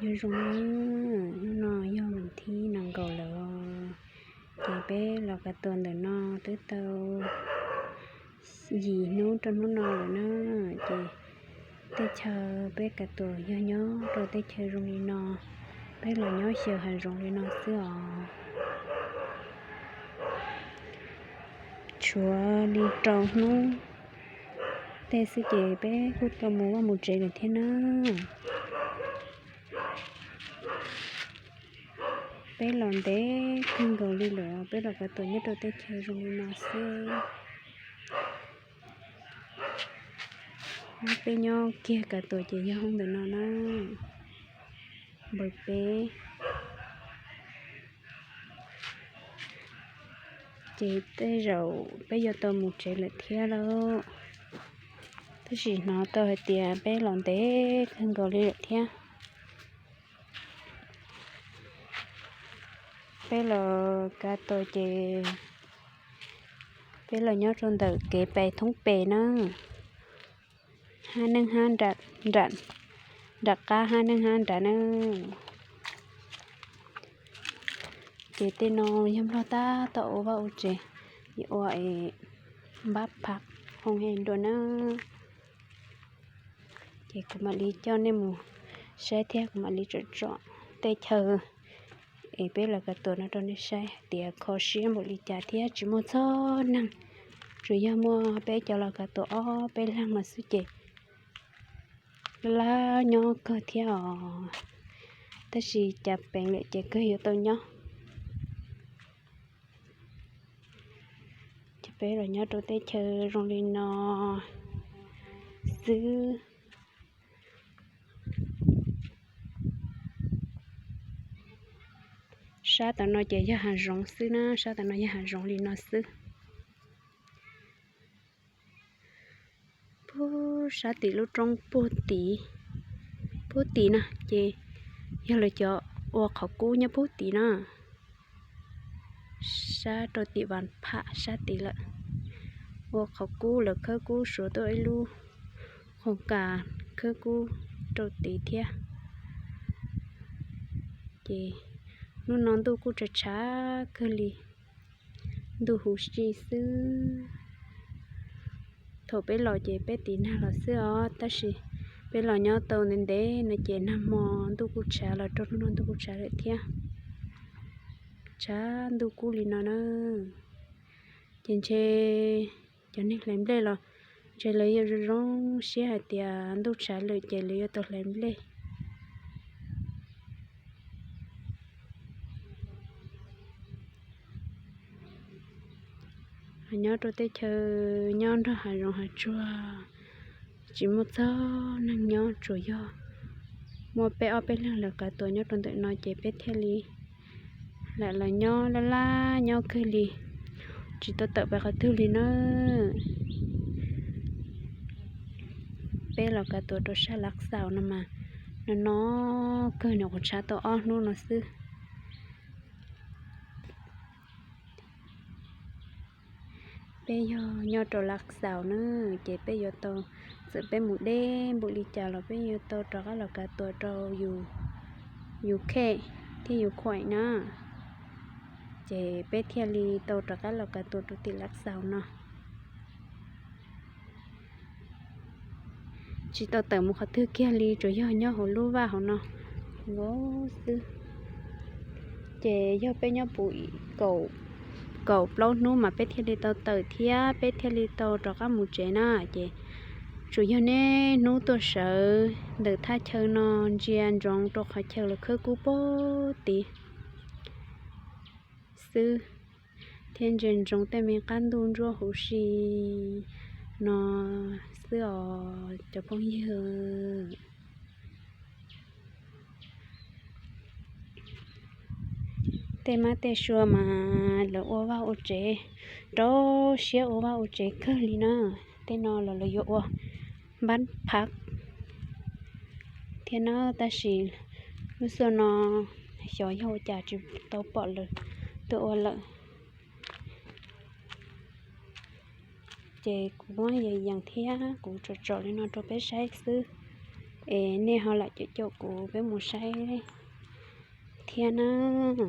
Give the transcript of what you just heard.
Nyob zoo, hnub no yog vas thib nees nkaum lawm, ces peb los kav tuam ntawm no twb tau yim hnub rau hnub no lawm na. Ces teb chaws peb kav tuam yog nyob rau teb chaws zoo li no, peb los nyob xyaw hav zoov li no xwb os. Tshuav li rau hnub tej xwb ces peb kuj tau mus vaj mus tsev lawm thiab na. Peb los ntev kawg nkaus li lawm, peb los kav tuam nyob rau teb chaws zoo li no xwb. Peb nyob kiag kav tuam ces yog hoob ntawm no na, npawm peb. Ces tej zaum peb yuav tau mus tsev lawm thiab lauj, tab sis hnov tau hais tias peb los ntev kawg nkaus li lawm thiab. Peb los kav tuam ces peb los nyob rau ntawm kev pais thoob pes na, hab neeg hab nram, nram qab hab neeg hab nrad na. Ces tej no yog Nplog tab tom ua vaj ua tsev, ua es npab phav hoo he dua na. Ces kuv mam li coj nej mus saib thiab kuv mam li tsom tsom tej chaw es peb los kav tuam no rau nej saib tias kho siab npaum li cas thiab tsis muaj txog neeg, tsuas yog muaj peb cov los kav tuam ob peb leeg mas xwb ces laj laj nyob kawg thiab os, tab sis cas peev lawm ces kawg yuav tau nyob. Ces peb los nyob rau teb chaws zoo li no xwb. Sab tom no ces yog hav zoov xwb na, sab tom no yog hav zoov li no xwb. Puag sab tim lub roob puag tim, puag tim na ces yog lawv cov ua qhov kub nyob puag tim na. Sab rau tim Vas Pham sab tid lawm, ua qhov kub lawv khawb kub suav tuaj ib lub qhoov kas khawb kub rau tid thiab. Ces hnub no ntuj kuj tshav tshav kawg li, ntuj huv si xwb. Thaum peb los ces peb tiv nag los xwb os, tab sis peb los nyob tau ntev ntev no ces nag hmo ntuj kuj tshav los rau hnub no ntuj kuj tshav lawm thiab. Tshav ntuj kub li no na, ces ntshe cov neeg hlais nplej los ntshe lawv yuav zoo zoo siab hais tias ntuj tshav lawm ces lawv yuav tau hlais nplej. Nyob rau teb chaws nyob nrog hav zoov hav tsuag, tsis muaj txog neeg nyob, tsuas yog muaj peb ob peb leeg lawv kav tuam nyob rau ntawm no ces peb thiaj li lam los nyob laj laj nyob kawg li, tsis tau tawm pais qhov twg li na. Peb los kav tuam rau sab Lav Xaus no mas no no kawg, nyuam qhuav tshav tau ob hnub no xwb. Peb yog nyob rau Lav Xaus na, ces peb yuav tau, txawm peb mus deb npaum li cas los peb yuav tau rov qab los kav tuam rau yus, yus khej thiab yus khuaim na, ces peb thiaj li tau rov qab los kav tuam rau tim Lav Xaus no. Tsis tau tawm mus qhov twg kiag li, tsuas yog nyob hauv lub vaj hauv no nkaus xwb. Ces yog peb nyob puv kaum plaub hnub mas peb thiaj li tau tawm thiab peb thiaj li tau rov qab mus tsev na. Ces tsuas yog niaj hnub tuaj sawv ntawm thaj chaw no ntsia ntsoov rau qhov chaw lawv khawb kub puag tid xwb, thiab ntsia ntsoov tej me qab ntuj ntsuab huv si no xwb os cov phooj ywg. Tej mab tej sua mas lawv ua vaj ua tsev, rau siab ua vaj ua tsev kawg li na. Tej no los lawv yuav ua npab phav thiab na, tab sis lub xyoo no xyov yog ua cas tsis tau pom lawv tuaj ua lawm. Ces kuv muab yees yees thiab kuv tsom tsom li no rau peb saib xwb, Es nej ho lam caum caum kuv peb mus saib thiab nawb.